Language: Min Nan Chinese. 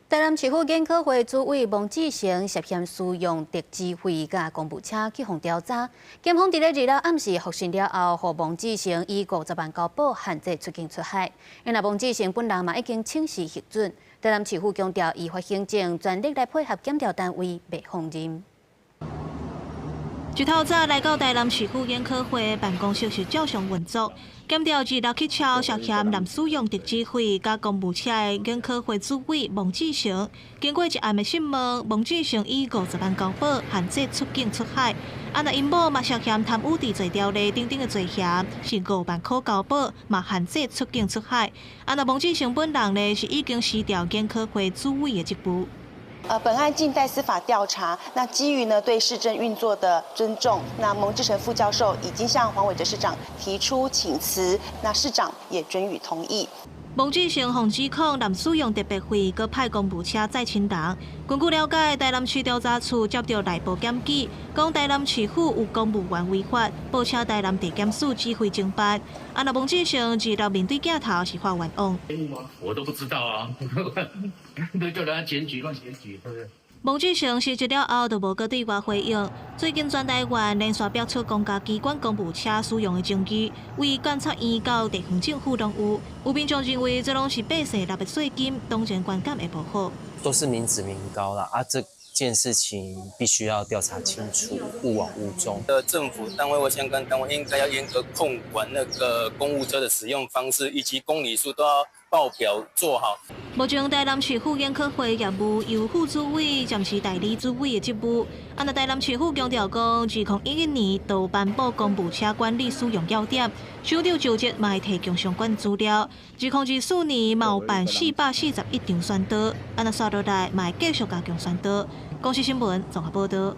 台南市府研考會主委蒙志成涉嫌私用特支費佮公務車去予調查，檢方佇咧二六暗時複訊了後，予蒙志成以50萬交保，限制出境出海。因為蒙志成本人嘛已經請辭核准，台南市府強調依法行政，全力來配合檢調單位，袂放任。一透早來到台南市府研考會辦公室是照常運作，檢調二六去抄涉嫌濫使用特支費佮公務車的研考會主委蒙志成，經過一暗的訊問，蒙志成以50萬交保，限制出境出海。啊，若𪜶某嘛涉嫌貪污治罪條例等等的罪嫌，是5萬箍交保，嘛限制出境出海。啊，若蒙志成本人呢，是已經辭掉研考會主委的職務。本案靜待司法調查。那基於呢對市政運作的尊重，那蒙志成副教授已經向黃偉哲市長提出請辭，那市長也准予同意。蒙志成予指控濫使用特別費，閣派公務車載親人。根據了解，台南市調查處接到內部檢舉，講台南市府有公務員違法，報請台南地檢署指揮偵辦。啊，若蒙志成二六面對鏡頭是發冤枉。我都不知道啊，都叫人家檢舉亂檢舉，是不是？蒙志成辭職了後，就無閣對外回應。最近全台灣連續爆出公家機關公務車使用的爭議，為監察院到地方政府攏有。有民眾認為這攏是百姓納的稅金，當然觀感會無好。都是民脂民膏啦，啊，這件事情必須要調查清楚，勿枉勿縱。的政府單位或相關單位應該要嚴格控管那個公務車的使用方式，以及公里數都要報表做好。目前台南市府研考會業務由副主委暫時代理主委的職務。啊，若台南市府強調講，2011年就頒布公務車管理使用要點，首長就職嘛會提供相關資料。2024年嘛有辦441場宣導，啊，若紲落來嘛會繼續加強宣導。公視新聞綜合報導。